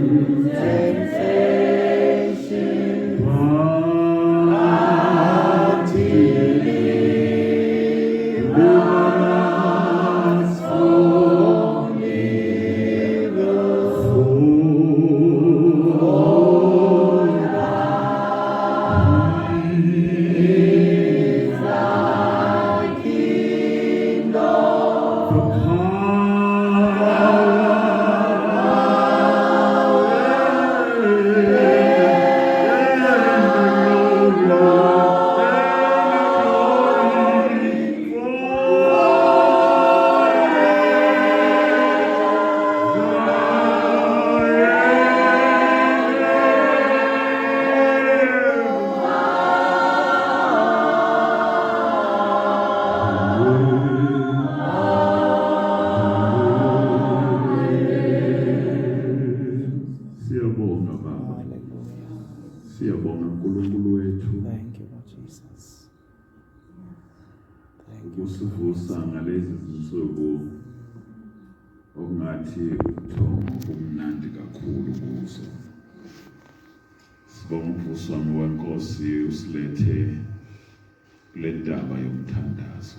Temptation, but deliver us from evil. For thine is the kingdom, The power and the glory forever. Siyabonga Baba. Hallelujah. Siyabonga uNkulunkulu wethu Thank you, Lord Jesus. Thank you. ukusivusa ngalezi zinsuku okungathi ubuthongo bumnandi kakhulu kuzo. Sibonga ukuvuswa nguwe usilethe kule ndaba yomthandazo.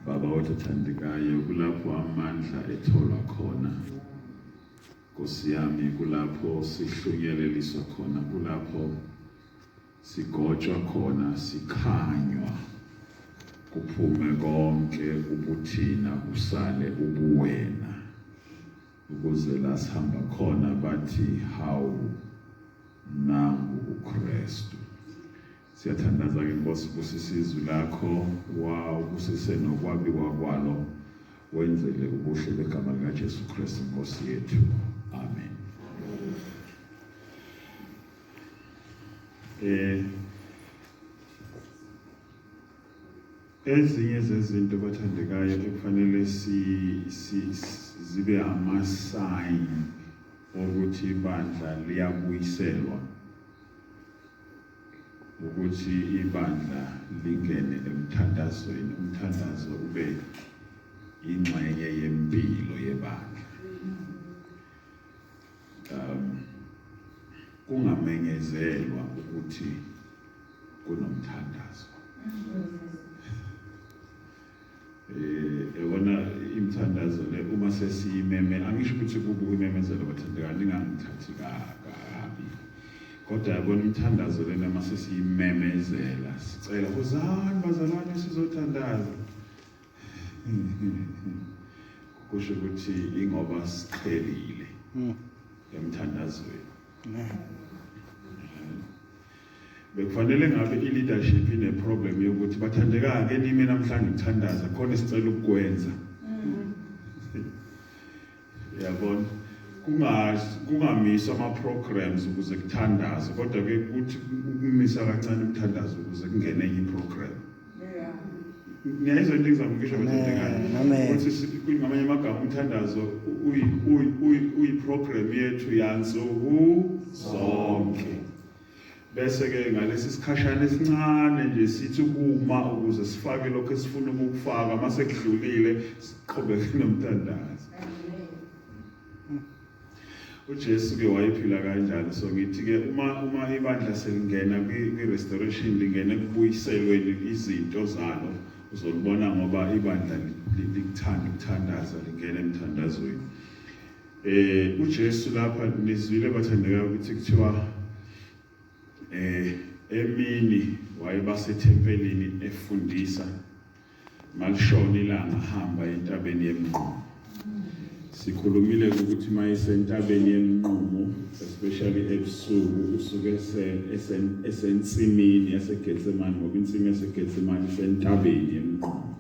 Baba wethu othandekayo, kulapho amandla etholwa khona. Nkosi yami, kulapho sihlunyeleliswa khona, kulapho sigotshwa khona, sikhanywa, kuphume konke ubuthina, kusale ubuwena, ukuze la sihamba khona bathi, "Hawu, nangu uKristu." Siyathandaza ke Nkosi, busisa izwi lakho, wa ubusise nokwabiwa kwalo, wenzele ubuhle begama likaJesu Kristu Nkosi yethu, amen. Ezinye zezinto, bathandekayo, ekufanele si zibe ama sign ukuthi ibandla liyabuyiselwa, ukuthi ibandla lingene emthandazweni, umthandazo ube ingxenye yempilo yebandla, kungamenyezelwa ukuthi kunomthandazo. Yabona imithandazo le, uma sesiyimeme, angisho ukuthi kubi ukuyimemezela, bathandekayo, ningangithathi kabi, kodwa yabona imithandazo lena, uma sesiyimemezela, sicela, "Wozani bazalwane, sizothandaza," kusho ukuthi ingoba siqhelile emthandazweni. Amen. Bekufanele ngabe i-leadership ine-problem yokuthi, "Bathandekayo, ke nime namhlanje ukuthandaza, khona sicela ukukwenza." Yabona, kungamiswa ama-programs ukuze kuthandazwe, kodwa ke kuthi ukumisa kancane umthandazo ukuze kungene enye i-program. Niyayizwa into engizama ukusho, bathandekayo? Amen. Ukuthi ngamanye amagama, umthandazo uyi-program yethu yansuku zonke, bese ke ngalesi sikhashana esincane nje sithi kuma ukuze sifake lokho esifuna ukukufaka, mase kudlulile siqhubeke nomthandazo. uJesu ke wayephila kanjalo. So ngithi ke uma ibandla selingena kwi-restoration, lingena ekubuyiselweni izinto zalo, uzolibona ngoba ibandla likuthanda ukuthandaza, lingena emthandazweni. UJesu lapha, nizwile bathandekayo ukuthi kuthiwa emini wayebasethempelini efundisa, malishona ilanga hamba entabeni yemnqumo. Sikhulumile ukuthi mayisentabeni yemnqumo, especially ebusuku, usuke esensimini yaseGetsemane, ngoba insimi yaseGetsemane isentabeni yemnqumo,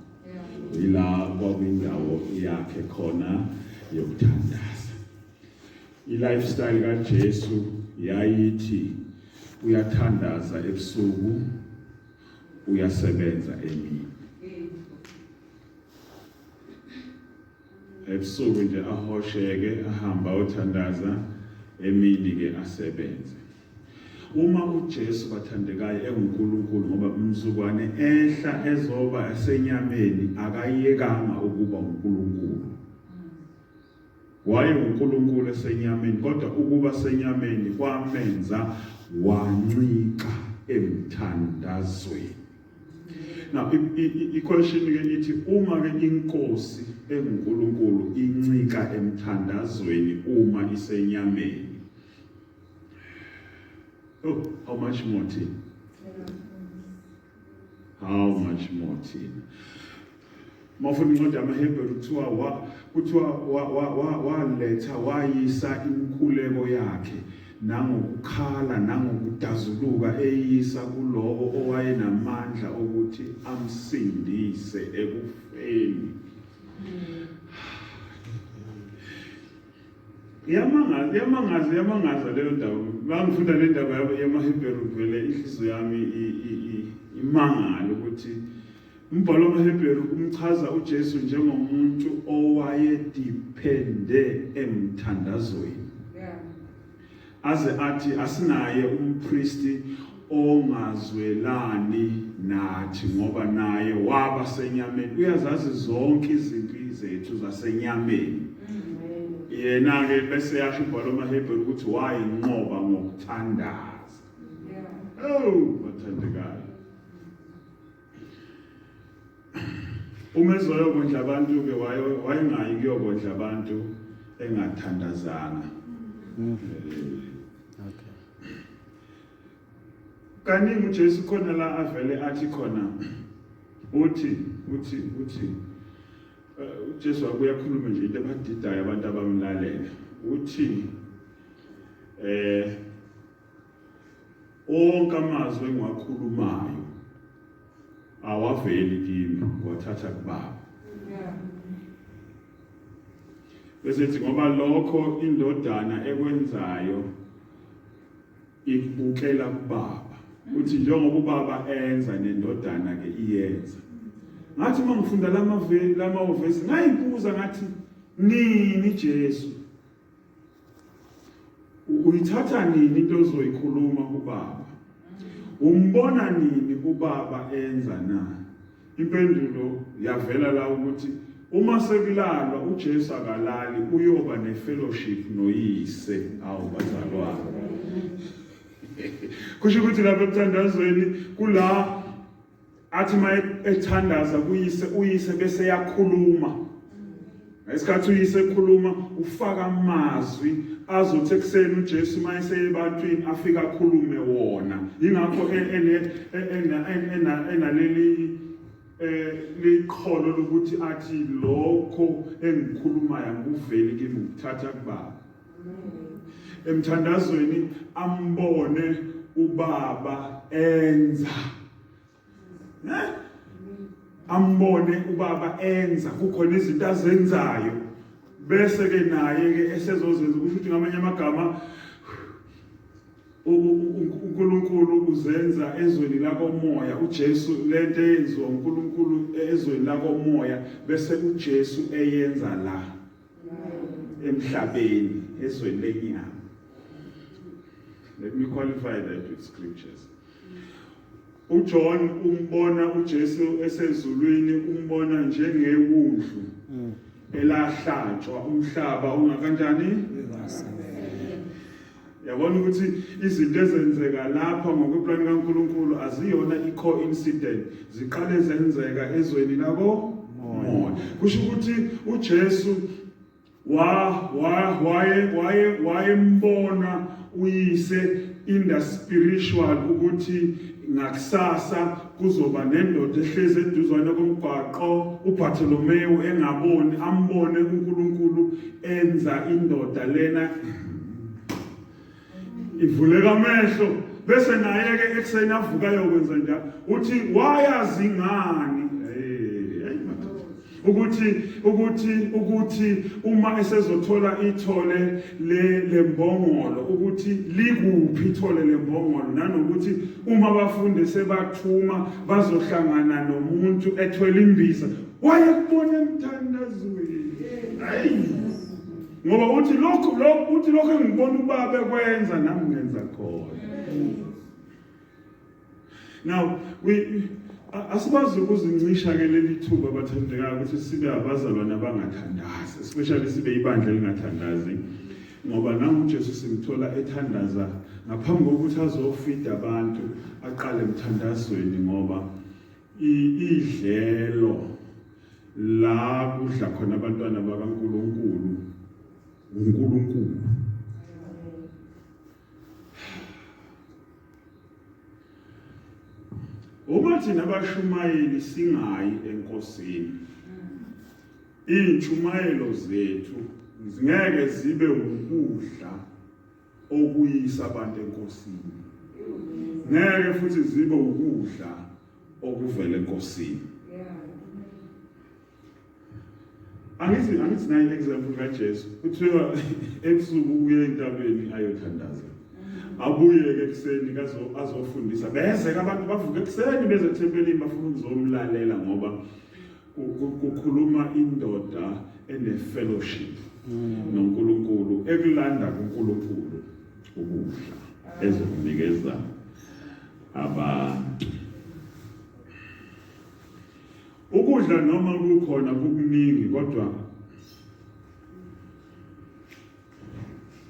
ila kwakuyindawo yakhe khona yokuthandaza. I-lifestyle kaJesu yayithi uyathandaza ebusuku, uyasebenza emini. Ebusuku nje ahosheke, ahamba othandaza, emini ke asebenze. Uma uJesu, bathandekayo, enguNkulunkulu, ngoba umzukwane ehla ezoba esenyameni, akayekanga ukuba uNkulunkulu. Waye uNkulunkulu esenyameni, kodwa ukuba senyameni kwamenza wancika emthandazweni. Now i-question ke ithi, uma ke inkosi enguNkulunkulu incika emthandazweni uma isenyameni, oh, how much more thina? How much more thina? Mawufunda incwadi yamaHebheru, kuthiwa waletha, wayisa imikhuleko yakhe nangokukhala nangokudazuluka, eyisa kulowo owayenamandla okuthi amsindise ekufeni. Iyamangaza, iyamangaza, iyamangaza leyo ndaba. Mangifunda le ndaba yamaHebheru, vele inhliziyo yami imangala ukuthi umbhalo wamaHebheru umchaza uJesu njengomuntu owayedepende emthandazweni. Aze athi asinaye umpristi ongazwelani nathi, ngoba naye waba senyameni, uyazazi zonke izimpi zethu zasenyameni. Yena ke bese yasho umbhalo wamaHebheru ukuthi wayinqoba ngokuthandaza. Oh, bathandekayo, uma ezoyokondla abantu ke, wayengayi kuyokondla abantu engathandazanga. Kaningi uJesu khona la avele athi khona, uthi uJesu wabuya akhulume nje into ebadidayo abantu abamlalela. Uthi onke amazwi engiwakhulumayo awaveli kimi, ngiwathatha kubaba. Bese ethi ngoba lokho indodana ekwenzayo ikubukela kubaba. Uthi njengoba ubaba enza, nendodana ke iyenza. Ngathi uma ngifunda lamavesi, ngayibuza ngathi, nini Jesu uyithatha nini into ozoyikhuluma kubaba? Umbona nini ubaba enza na? Impendulo yavela la ukuthi uma sekulalwa, uJesu akalali, uyoba nefellowship noyise. Awu bazalwane, kusho ukuthi lapha emthandazweni kula athi uma ethandaza kuyise, uyise bese yakhuluma. Ngesikhathi uyise ekhuluma, ufaka amazwi azothi ekuseni uJesu uma eseyebantwini afika akhulume wona. Ingakho enaleli liqholo lokuthi athi lokho engikhulumayo angikuveli kimi, ngikuthatha kubaba. Emthandazweni ambone ubaba enza, ne ambone ubaba enza, kukhona izinto azenzayo, bese ke naye ke esezozenza. Kusho ukuthi ngamanye amagama uNkulunkulu uzenza ezweni lakomoya uJesu lento eyenziwa uNkulunkulu ezweni lakomoya, bese uJesu eyenza la emhlabeni, ezweni lenyama. Let me qualify that with scriptures. UJohn umbona uJesu esezulwini, umbona njengewundlu elahlatshwa umhlaba ungakanjani. Yabona ukuthi izinto ezenzeka lapha ngokweplani kaNkulunkulu aziyona i-coincident, ziqale zenzeka ezweni lako moya. Kusho ukuthi uJesu wa wa waye waye wayembona uyise in the spiritual, ukuthi ngakusasa kuzoba nendoda ehlezi eduzane komgwaqo, uBartholomew engaboni, ambone uNkulunkulu enza indoda lena ivuleka amehlo, bese naye ke ekuseni avuka ayokwenza njalo. Uthi wayazi ngani? Hey, madoda, ukuthi uma esezothola ithole le lembongolo, ukuthi likuphi ithole lembongolo, nanokuthi uma abafundi sebathuma bazohlangana nomuntu ethwele imbiza, wayekubona emthandazweni. Hayi, ngoba uthi lokhu uthi lokho engibona ubaba ekwenza, nami ngenza khona. Now we Asikwazi ukuzincisha ke leli thuba bathandekayo ukuthi sibe abazalwane abangathandazi, especially sibe ibandla elingathandazi, ngoba nangu uJesu simthola ethandaza ngaphambi kokuthi azofida abantu, aqale emthandazweni, ngoba idlelo la kudla khona abantwana bakaNkuluNkulu uNkulunkulu. Uma thina abashumayeli singayi enkosini, iy'ntshumayelo zethu zingeke zibe ukudla okuyisa abantu enkosini, ngeke futhi zibe ukudla okuvela enkosini. Angithi nayi example kaJesu, kuthiwa ebusuku uye entabeni ayothandaza, abuye-ke ekuseni azofundisa, beze-ke abantu bavuke ekuseni beze ethempelini bafuna ukuzomlalela, ngoba kukhuluma indoda ene-fellowship noNkulunkulu, ekulanda kuNkulunkulu ukudla ezokunikeza abantu. Ukudla noma kukhona kukuningi, kodwa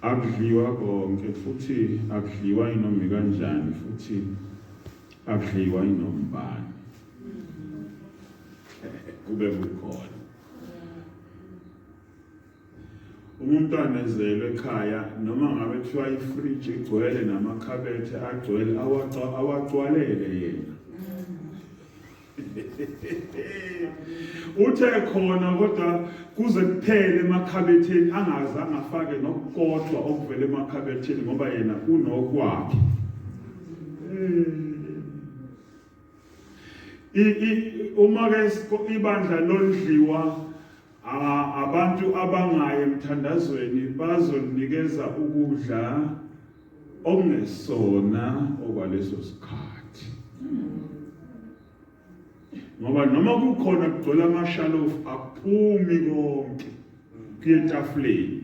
akudliwa konke, futhi akudliwa inoma kanjani, futhi akudliwa inoma bani. Kube kukhona uma umntwana ezelwe ekhaya, noma ngabe kuthiwa ifriji igcwele namakhabethe agcwele, awagcwalele yena. Uthe khona kodwa kuze kuphele emakhabetheni, angaze angafake nokukodwa okuvela emakhabetheni, ngoba yena unokwakhe. Uma ke ibandla londliwa abantu abangayi emthandazweni, bazolinikeza ukudla okungesona okwaleso sikhathi, ngoba noma kukhona kugcwele amashalofu, akuphumi konke kuye etafuleni.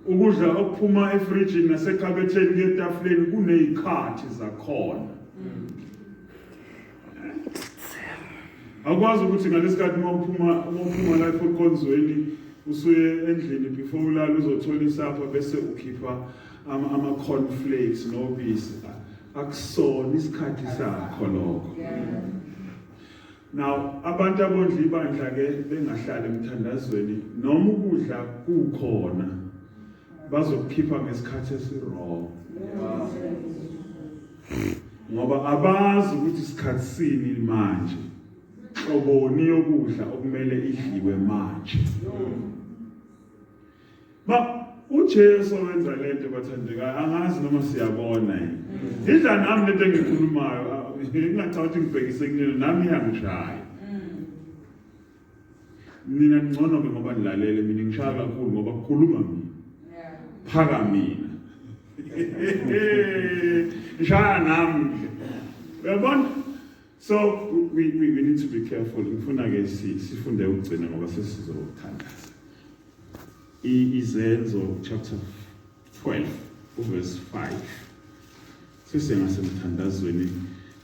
Ukudla okuphuma efrijini nasekhabetheni kuye etafuleni kuney'khathi zakhona. Akwazi ukuthi ngalesikhathi uma uphuma lapho enkonzweni usuye endlini, before ulala uzothola isapha, bese ukhipha ama-cornflakes nobisi. Akusona isikhathi sakho lokho. Now abantu abondla ibandla ke bengahlali emthandazweni, noma ukudla kukhona, bazokukhipha ngesikhathi esi-wrong, ngoba abazi ukuthi isikhathi sini manje, hloboni yokudla okumele idliwe manje. Ba uJesu wenza lento, bathandekayo, angazi noma siyabona yini. Idla nami lento engikhulumayo, ngingacabanga ukuthi ngibhekise kunina, nami iyangishaya. Nina ngcono ke ngoba nilalele, mina ngishaya kakhulu ngoba kukhuluma mina. Phaka mina. Ngishaya nami. Uyabona? So we need to be careful. Ngifuna ke sifunde ukugcina ngoba sesizothandaza. Izenzo chapter 12 uverse 5. Sisengasemthandazweni,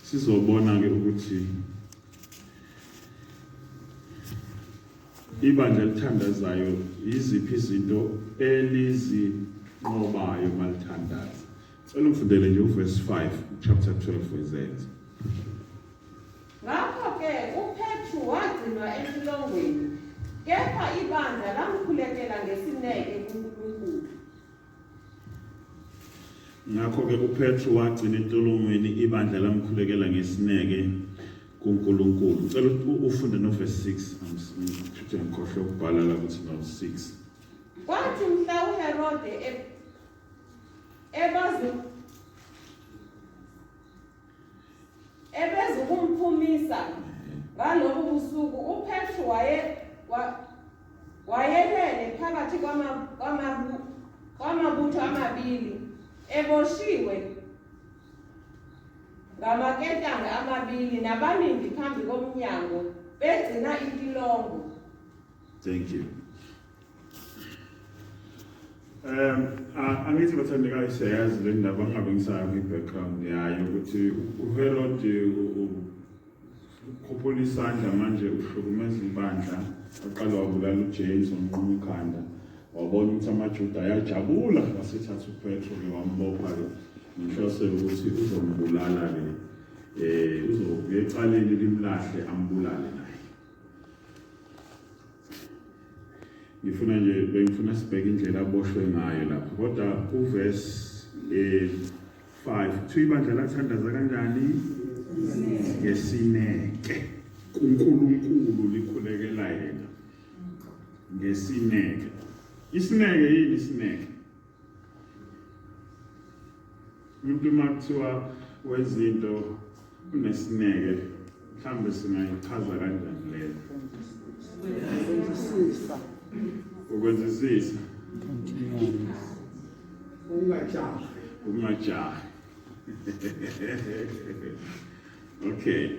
sizobona ke ukuthi ibandla elithandazayo yiziphi izinto elizinqobayo malithandaza. Cela ungifundele nje uverse 5 chapter 12 weZenzo. Ngakho-ke uPetru wagcinwa etilongweni, kepha ibandla lamkhulekela ngesineke kuNkulunkulu. Ngakho-ke uPetru wagcina entolongweni, ibandla lamkhulekela ngesineke kuNkulunkulu. Ngicela ufunde no verse 6. Ngithe ngikhohlwe ukubhala la ukuthi no 6. Kwathi mhla uHerode ebazi ebezukumphumisa ngalobu busuku, uPetru wayelele phakathi kwamabutho amabili, eboshiwe ngamaketanga amabili, nabalindi phambi komnyango begcina intilongo. Thank you. Angithi bathandekayo siyayazi le ndaba ngingabe ngisaya kwi-background yayo ukuthi uHerod ukhuphula isandla manje uhlukumeza ibandla waqala wabulala uJames wamnquma ikhanda wabona ukuthi amaJuda ayajabula wasethatha uPetro-ke wambopha-ke ngenhloso yokuthi uzombulala-ke um uzobuya ecaleni limlahle ambulale naye. Ngifuna nje bengifuna sibheke indlela aboshwe ngayo lapha kodwa uverse 5 kuthiwa ibandla lathandaza kanjani ngesineke kuNkulunkulu likhulekela yena ngesineke isineke yini isineke umuntu uma kuthiwa wenza into unesineke mhlawumbe singayichaza kanjani leyo Ukwenzisisa. Ukwenzisisa. Ukungajahi. Ukungajahi. Okay.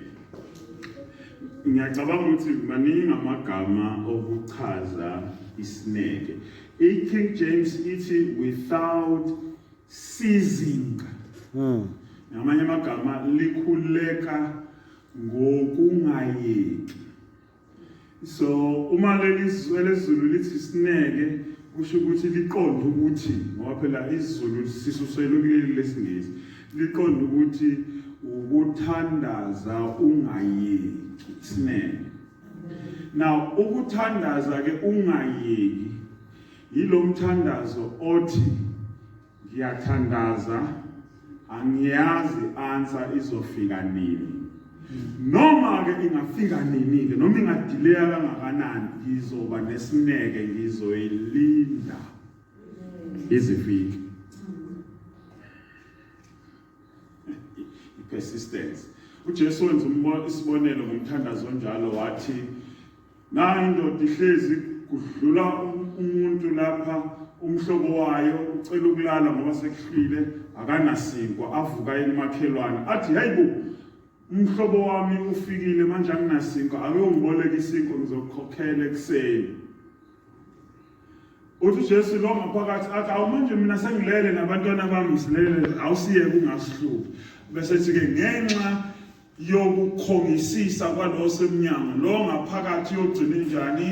Ngiyacabanga ukuthi maningi amagama okuchaza isineke. I-King James ithi without ceasing. Ngamanye amagama likhuleka ngokungayeki. So uma leli lezulu lithi isineke kusho ukuthi liqonde ukuthi ngoba phela isiZulu sisuselwe kuleli lesingisi liqonde ukuthi ukuthandaza ungayeki isineke. Now ukuthandaza ke ungayeki yilomthandazo othi Ngiyathandaza angiyazi answer izofika nini. Noma ke ingafika nini ke noma ingadileya kangakanani ngizoba nesineke ngizoyilinda izifike. I-persistence. uJesu wenza isibonelo ngomthandazo onjalo wathi Nayi indoda ihlezi kudlula umuntu lapha umhlobo wayo ucela ukulala ngoba sekuhlwile akanasinkwa avuka ekumakhelwane athi hayibo umhlobo wami ufikile manje anginasinkwa ake ungiboleke isinkwa ngizokukhokhela ekuseni uthi uJesu lo ngaphakathi athi awu manje mina sengilele nabantwana bami silele awusiyeke ungasihluphi bese ethi ke ngenxa yokukhongisisa kwalo osemnyango lo ngaphakathi uyogcina njani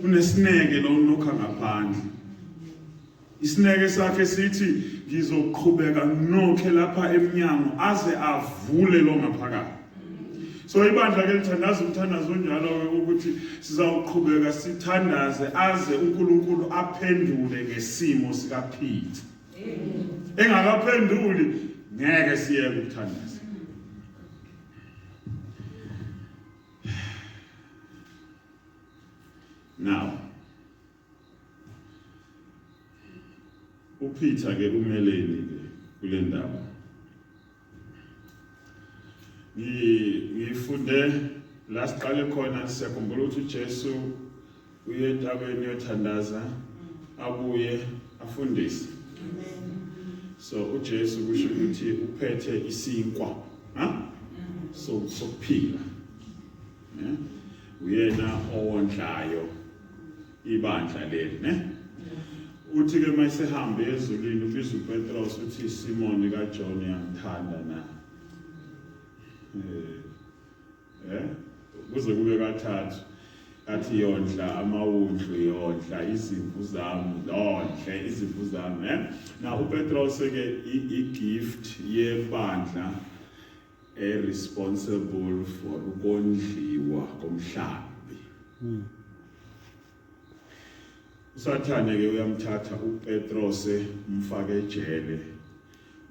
unesineke lo nokha ngaphandle isineke sakhe sithi ngizoqhubeka nokhe lapha emnyango aze avule lo ngaphakathi so ibandla ke lithandaza umthandazo onjalo ke ukuthi sizawuqhubeka sithandaze aze uNkulunkulu aphendule ngesimo sikaPeter engakaphenduli ngeke siyeke ukuthandaza now uPeter ke umeleni ke kule ndaba ngifunde la siqale khona siyakhumbula ukuthi uJesu uye entabeni yothandaza abuye afundise so uJesu kusho ukuthi uphethe isinkwa ha so sokuphila ne uyena owondlayo ibandla leli ne uthi ke mayisehambe ezulwini ubiza uPetros uthi Simoni kaJohn uyangithanda na eh eh kuze kube kathathu athi yondla amawundlu yondla izimvu zami londle izimvu zami eh na uPetros ke i-gift yebandla e responsible for ukondliwa komhlambi hmm. uSathane ke uyamthatha uPetrose umfake ejele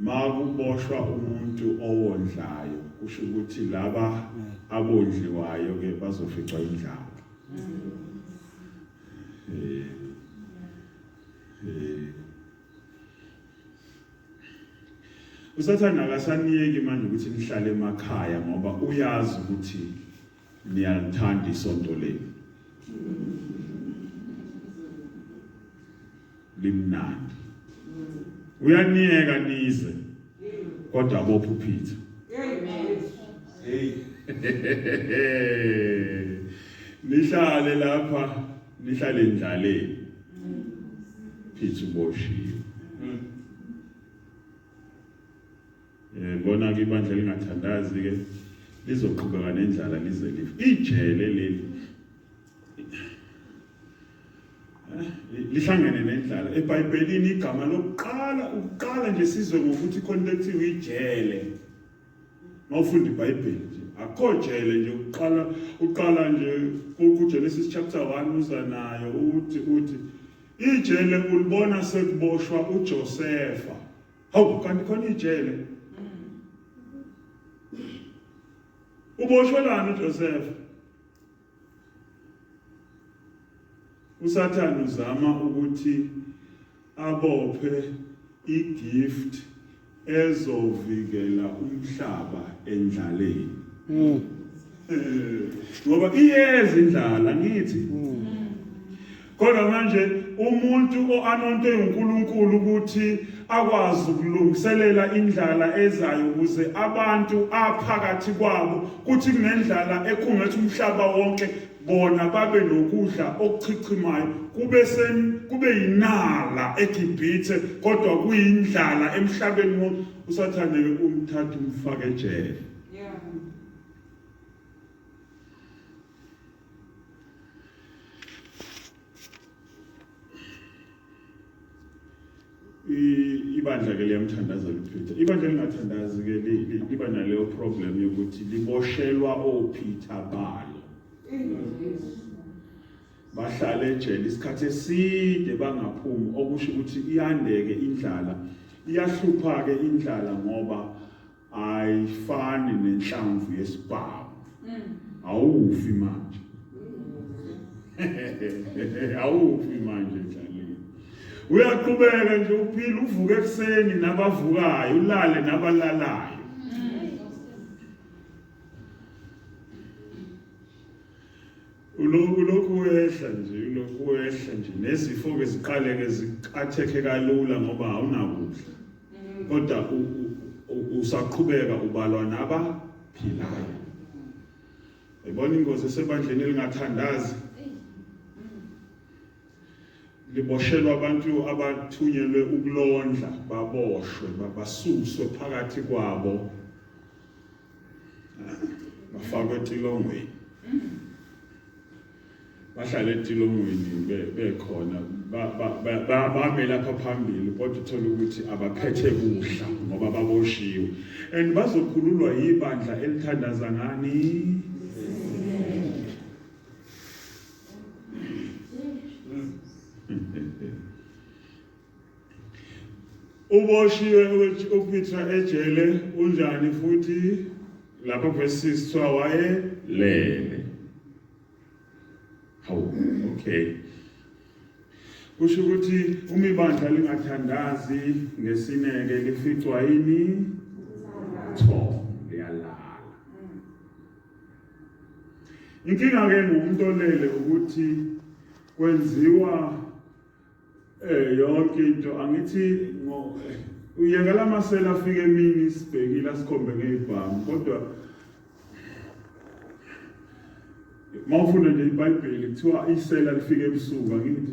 makuboshwa umuntu owondlayo kusho ukuthi laba abondliwayo ke bazoficwa indlala eh eh uSathane akasaniyeki manje ukuthi nihlale emakhaya ngoba uyazi ukuthi niyalithanda isonto lenu limnandi uyaniyeka nize kodwa abopha uPeter hey nihlale lapha nihlale endlaleni Peter uboshiwe. Bona ke ibandla lingathandazi ke lizoqhubeka nendlala lize life. Ijele leli lihlangene nendlala. EBhayibhelini igama lokuqala ukuqala nje sizwe ngokuthi khona into ekuthiwa ijele. Mawufunda iBhayibheli nje akukho jele nje uqala uqala nje kuGenesis chapter 1 uza nayo uthi uthi ijele ulibona sekuboshwa uJosefa. Hawu kanti khona ijele. Uboshwelani uJosefa? uSathane uzama ukuthi abophe igift ezovikela umhlaba endlaleni. Ngoba iyeza indlala ngithi. Kodwa manje umuntu oanontwe uNkulunkulu ukuthi akwazi ukulungiselela indlala ezayo ukuze abantu aphakathi kwabo kuthi kunendlala ekhungethe umhlaba wonke bona babe nokudla okuchichimayo kube sen kube yinala eGibhithe kodwa kuyindlala emhlabeni wonke uSathane ke umthatha umfake ejele. Yeah. Ibandla ke liyamthandazela uPeter. Ibandla lingathandazi ke liba naleyo problem yokuthi liboshelwa oPeter balo. Bahlale ejele isikhathi eside bangaphumi okusho ukuthi iyandeke indlala. Iyahlupha ke indlala ngoba ayifani nenhlamvu yesibhamu. Awufi manje. Awufi manje endlaleni. Uyaqhubeka nje uphila uvuke ekuseni nabavukayo ulale nabalalayo. Ulokhu wehla nje ulokhu wehla nje nezifo ke ziqale ke ziqatheke kalula ngoba awunakudla. Kodwa usaqhubeka ubalwa nabaphilayo. Uyibona ingozi esebandleni elingathandazi liboshelwa abantu abathunyelwe ukulondla baboshwe basuswe phakathi kwabo bafakwe etilongweni bahlale etilongweni bekhona bame lapha phambili kodwa uthola ukuthi abaphethe kudla ngoba baboshiwe and bazokhululwa yibandla elithandaza ngani. Uboshiwe uPeter ejele unjani futhi lapha verse 6 kuthiwa wayelele. Hawu, okay. Kusho ukuthi uma ibandla lingathandazi ngesineke lificwa yini? Tho, liyalala. Inkinga ke ngomuntu olele ukuthi kwenziwa yonke into angithi ngo uyeka lamasela afike emini sibhekile asikhombe ngezibhamu kodwa mawufunda nje iBhayibheli kuthiwa isela lifike ebusuku angithi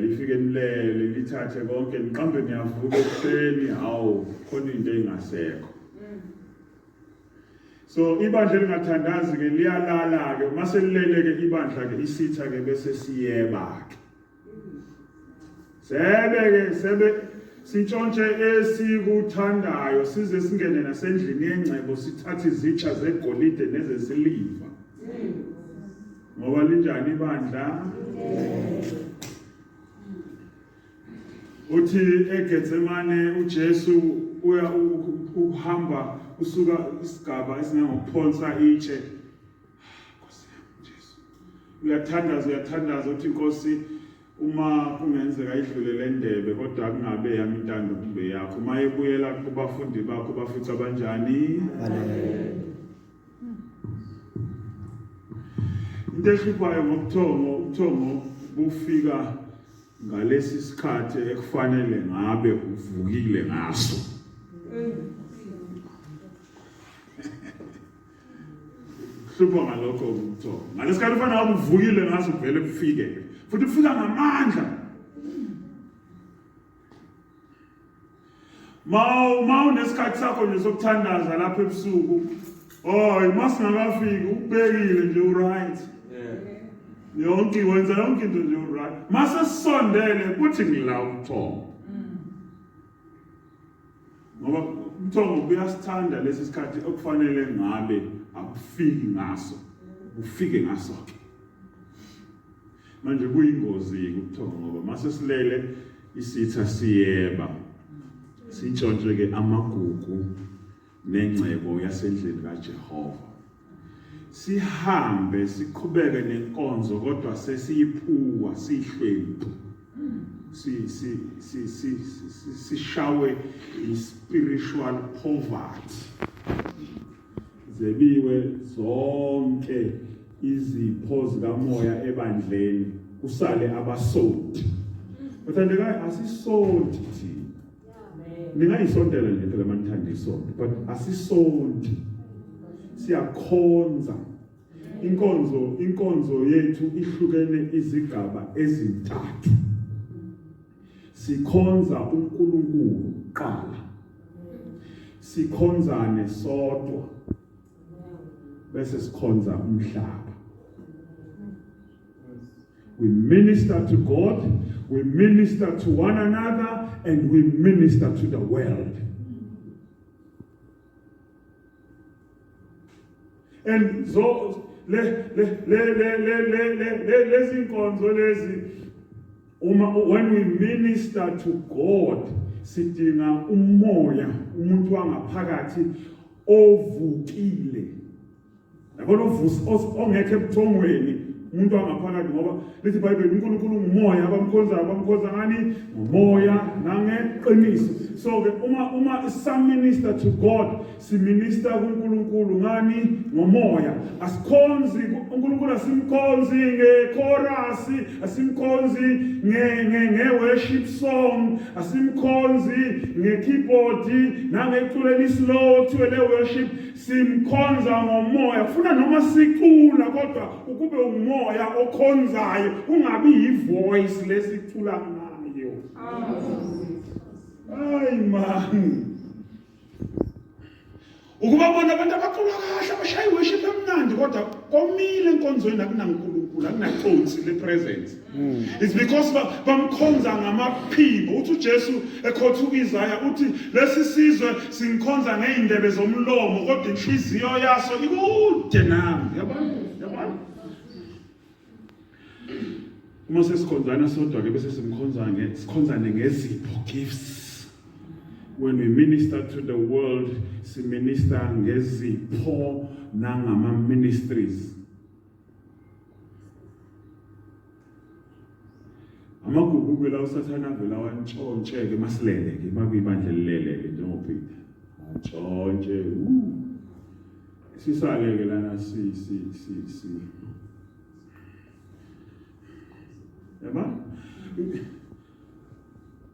lifike nilele lithathe konke niqambe niyavuka ekuseni hawu khona into engasekho. So ibandla elingathandazi ke liyalala ke uma selilele ke ibandla ke isitha ke bese siyeba ke. Sebe ke sebe sintshontshe esikuthandayo size singene nasendlini yengcebo sithathe izitsha zegolide nezesiliva. Ngoba linjani ibandla? Uthi eGetsemane uJesu uya ukuhamba usuka isigaba esingangokuphonsa itshe. Nkosi yami Jesu. Uyathandaza uyathandaza uthi Nkosi uma kungenzeka idlule le ndebe kodwa kungabe yami intando kube yakho. Uma ebuyela kubafundi bakho bafica banjani? Into ehluphayo ngobuthongo, ubuthongo bufika ngalesi sikhathi ekufanele ngabe uvukile ngaso. Hlupha ngalokho ubuthongo. Ngalesikhathi ufanele ngabe uvukile ngaso uvele kufike. Futhi kufika ngamandla. Ma unesikhathi sakho nje sokuthandaza lapha ebusuku. Hayi masingakafiki ubhekile nje uright. Yonke wenza yonke into nje uright. Mase sisondele kuthi ngila ubuthongo. Ngoba ubuthongo buyasithanda lesi sikhathi okufanele ngabe akufiki ngaso. Ufike ngaso ke. Manje kuyingozi ubuthongo ngoba mase silele isitha siyeba. Sintshontshe ke amagugu nengcebo yasendlini kaJehova. Sihambe siqhubeke nenkonzo kodwa sesiyiphuwa sihlwempu. Si si si si sishawe i-spiritual poverty. Zebiwe zonke izipho zikamoya ebandleni kusale abasonti. Bathandekayo asisonti thina. Ningayisontela nje phela manithanda isonto but asisonti. Siyakhonza. Inkonzo inkonzo yethu ihlukene izigaba ezintathu. Sikhonza uNkulunkulu kuqala. Sikhonzane sodwa. Bese sikhonza umhlaba. We minister to God, we minister to one another, and we minister to the world. And so le le le le le le le le lezi nkonzo lezi uma when we minister to God sidinga umoya umuntu wangaphakathi ovukile yabona ovusi ongekho ebuthongweni umuntu wangaphakathi ngoba lithi iBhayibheli uNkulunkulu ungumoya abamkhonzayo bamkhonza ngani ngomoya nangeqiniso so ke uma uma isaminister to God siminister kuNkulunkulu ngani ngomoya asikhonzi uNkulunkulu asimkhonzi ngechorus asimkhonzi nge nge nge worship song asimkhonzi ngekeyboard nangeculo elislow kuthiwe le worship Simkhonza ngomoya kufuna noma sicula kodwa ukube umoya okhonzayo ungabi yivoice lesicula ngayo. Hayi man. Ukuba bona abantu abacula kahle abashaya worship emnandi kodwa komile enkonzweni akunaNkulunkulu akunaconsi le presence. It's because bamkhonza ngamaphimbo. Uthi uJesu ekhotha uIsaya uthi lesi sizwe singikhonza ngeindebe zomlomo kodwa inhliziyo yaso ikude nami. Yabona? Yabona? Uma sesikhonzana sodwa ke bese simkhonza nge sikhonzane ngezipho gifts. When we minister to the world, siminister ngezipho nangama ministries. Amagugu ke la usathana avela wantshontshe ke masilele ke makuyibandla elilele ke njengoPeter. Antshontshe. Sisale ke lana si si si si. Yaba?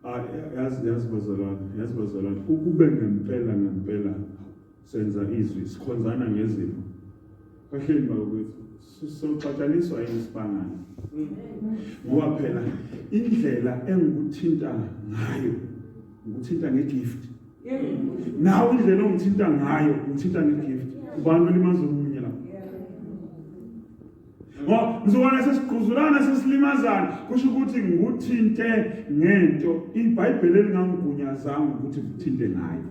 Ah yazi yazi bazalwane, yazi bazalwane ukube ngempela ngempela senza izwi sikhonzana ngezipho kahleni bakwethu soxatshaniswa yini sibangani ngoba phela indlela engikuthinta ngayo ngikuthinta ngegift nawe indlela ongithinta ngayo ngithinta ngegift ubani olimaza omunye lapho ngoba mzukwana sesigquzulana sesilimazana kusho ukuthi ngikuthinte ngento iBhayibheli elingangigunyazanga ukuthi ngikuthinte ngayo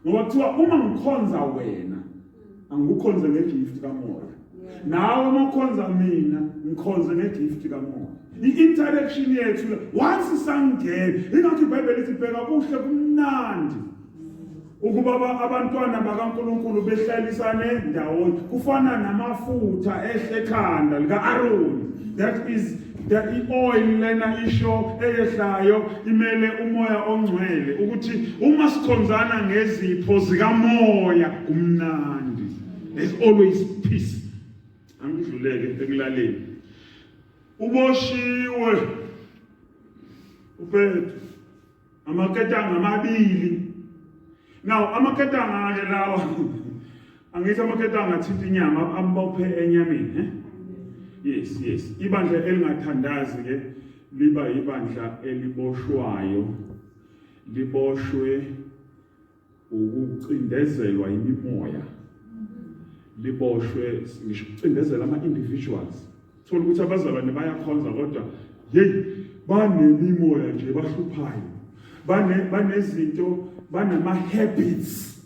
ngoba kuthiwa uma ngikhonza wena angikukhonze ngegift kamoya nawe uma ukhonza mina ngikhonze ngegift kamoya i-interaction yethu once sangena ingakho iBhayibheli lithi bheka kuhle kumnandi ukuba abantwana bakaNkuluNkulu behlalisane ndawonye kufana namafutha ehle ekhanda lika-Aroni that is the i-oil lena isho eyehlayo imele umoya ongcwele ukuthi uma sikhonzana ngezipho zikamoya kumnandi there's always peace angidluleke ekulaleni uboshiwe uPetru amaketanga amabili now amaketanga ke lawa angithi amaketanga athinta inyama ambophe enyameni eh yes yes ibandla elingathandazi ke liba ibandla eliboshwayo Liboshwe ukucindezelwa imimoya. Liboshwe ngisho ukucindezela ama individuals. Thola ukuthi abazalwane bayakhonza kodwa hey banemimoya nje bahluphayo. Bane banezinto banama habits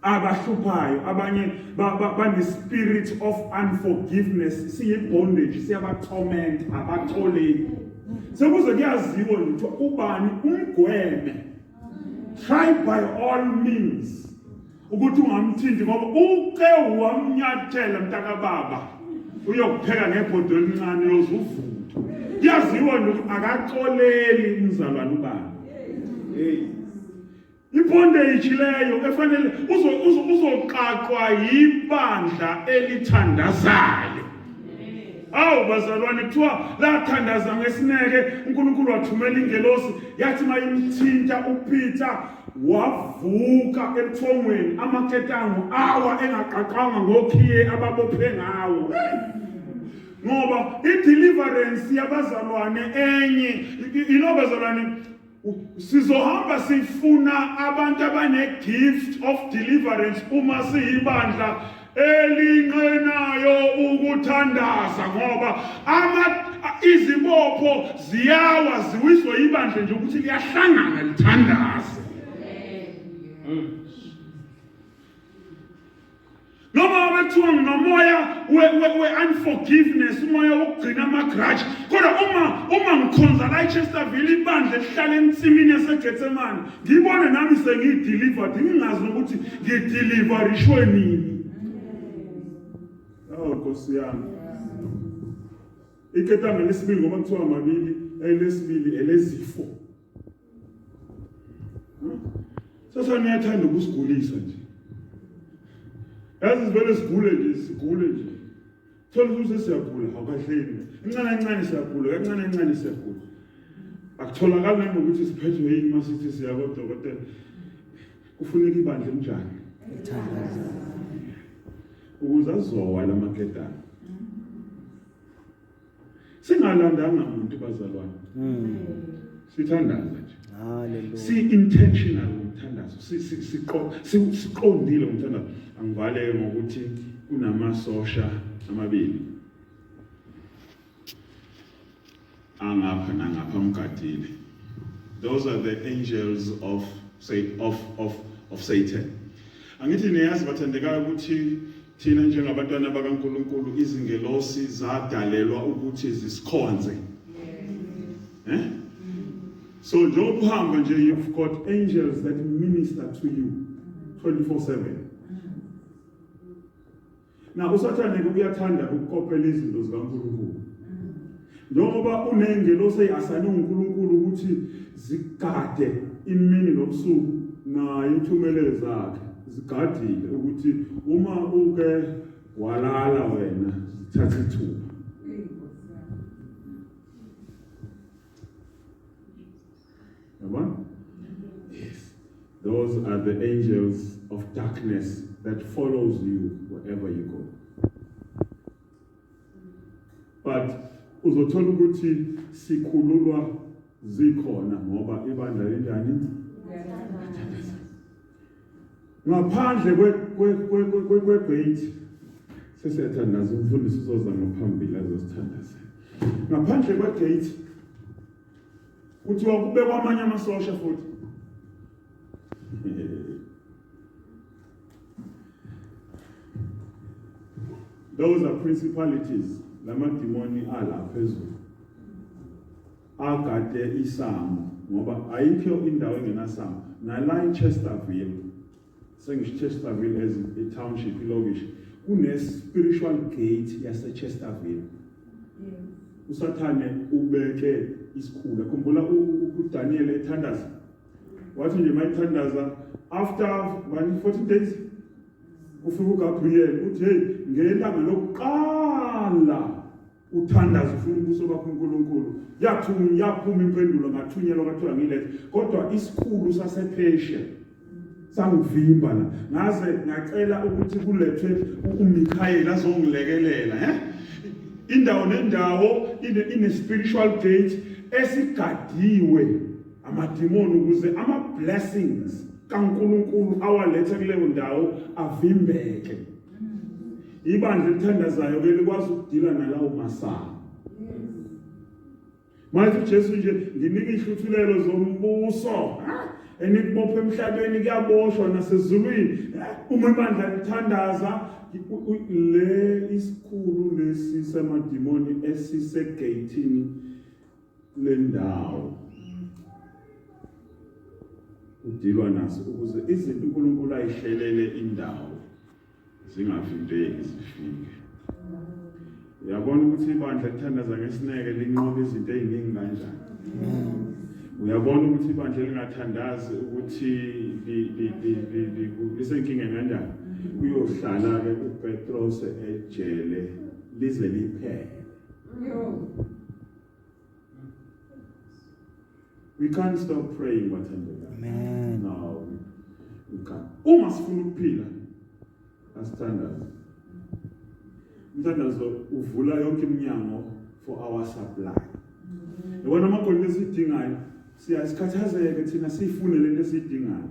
abahluphayo abanye bane spirit of unforgiveness siyi bondage siyabatorment abaxoleli sekuze kuyaziwa nje kuthiwa ubani umgweme try by all means ukuthi ungamthinti ngoba uke wamnyathela mntakababa uyokupheka ngebhodo elincane uyoze uvuthe kuyaziwa nje ukuthi akaxoleli umzalwane ubani hey Ibondage leyo efanele uzoqaqwa yibandla elithandazayo. Awu bazalwane kuthiwa lathandaza ngesineke uNkulunkulu wathumela ingelosi yathi mayimthinta uPeter wavuka ebuthongweni amaketango awa engaqaqanga ngokhiye ababophe ngawo. Ngoba i-deliverance yabazalwane enye you know bazalwane Sizohamba sifuna abantu abane gift of deliverance uma siyibandla elinqenayo ukuthandaza ngoba ama izibopho ziyawa ziwiswe ibandla nje ukuthi liyahlangana lithandaze. Noma bekuthiwa nginomoya we-unforgiveness umoya wokugcina ama-grudge kodwa uma uma ngikhonza la echesterville ibandla elihlala ensimini yasegetsemane ngibone nami sengiyidelivered ngingazi nokuthi ngideliverishwe nini. Oh Nkosi yami, iketanga lesibili ngoba kuthiwa mabili, elesibili elezifo. Sasa niyathanda ukusigulisa nje. Yazi sivele sigule nje, sigule nje. Thola ukuthi sesiyagula, awukahleni. Incane kancane siyagula, kancane kancane siyagula. Akutholakali nanokuthi siphethwe yini uma sithi siya kodokotela. Kufuneka ibandla elinjani? Elithandaza. Ukuze azowa lamaketana. Singalandanga muntu bazalwane. Sithandaza nje. Hallelujah. Si intentional ngomthandazo. Si si siqondile ngomthandazo. Angivale ngokuthi kunamasosha amabili. Angapha nangapha amgadile. Those are the angels of say of of of Satan. Angithi niyazi bathandekayo ukuthi Thina njengabantwana bakaNkulunkulu izingelosi zadalelwa ukuthi zisikhonze. Eh? So njengoba uhamba nje you've got angels that minister to you 24/7. Na uSathane ke uyathanda ukukopela izinto zikaNkulunkulu. Njengoba unengelosi eyasayinwe uNkulunkulu ukuthi zigade imini nobusuku naye uthumele zakhe zigadile ukuthi uma uke walala wena zithatha ithuba. Yabona? Yes. Those are the angels of darkness that follows you wherever you go. But uzothola ukuthi sikhululwa zikhona ngoba ibandla linjani? Ngaphandle kwe-gate sesiyathandaza umfundisi uzoza ngaphambili azosithandazela. Ngaphandle kwe-gate kuthiwa kubekwa amanye amasosha futhi. Those are principalities lamadimoni ala phezulu agade isango ngoba ayikho indawo engenasango nala eChesterville sengisho Chesterville as a township ilokishi kune spiritual gate yase Chesterville usathane ubeke isikhulu khumbula uDaniel ethandaza wathi nje mayithandaza after 14 days kufika uGabriel uthi hey ngelanga lokuqala uthandaza ufuna ubuso bakho uNkulunkulu yathunywa yaphuma impendulo ngathunyelwa kwathiwa ngilethe kodwa isikhulu sasePersia sangivimba la ngaze ngacela ukuthi kulethwe uMikhayeli azongilekelela he indawo nendawo ine spiritual gate esigadiwe. Amadimoni ukuze ama blessings kaNkuluNkulu awaletha kuleyo ndawo avimbeke. Ibandla elithandazayo ke likwazi ukudila nalawo masango. Manje uJesu nje nginika ihluthulelo zombuso enikubopha emhlabeni kuyaboshwa nasezulwini uma ibandla lithandaza le isikhulu lesi samadimoni esisegeyithini lendawo udilwa naso ukuze izinto uNkulunkulu ayihlelele indawo zingavimbeki zifike. Uyabona ukuthi ibandla lithandaza ngesineke linqoba izinto eziningi kanjani. Uyabona ukuthi ibandla lingathandazi ukuthi lisenkingeni kanjani. Uyohlala ke uPetros ejele lize liphele. We can't stop praying bathandeka. Amen. No. We can't. Uma sifuna ukuphila asithandaze. Umthandazo uvula yonke iminyango for our supply. Yabona amagoli esidingayo siyasikhathazeke thina sifune lento esiyidingayo.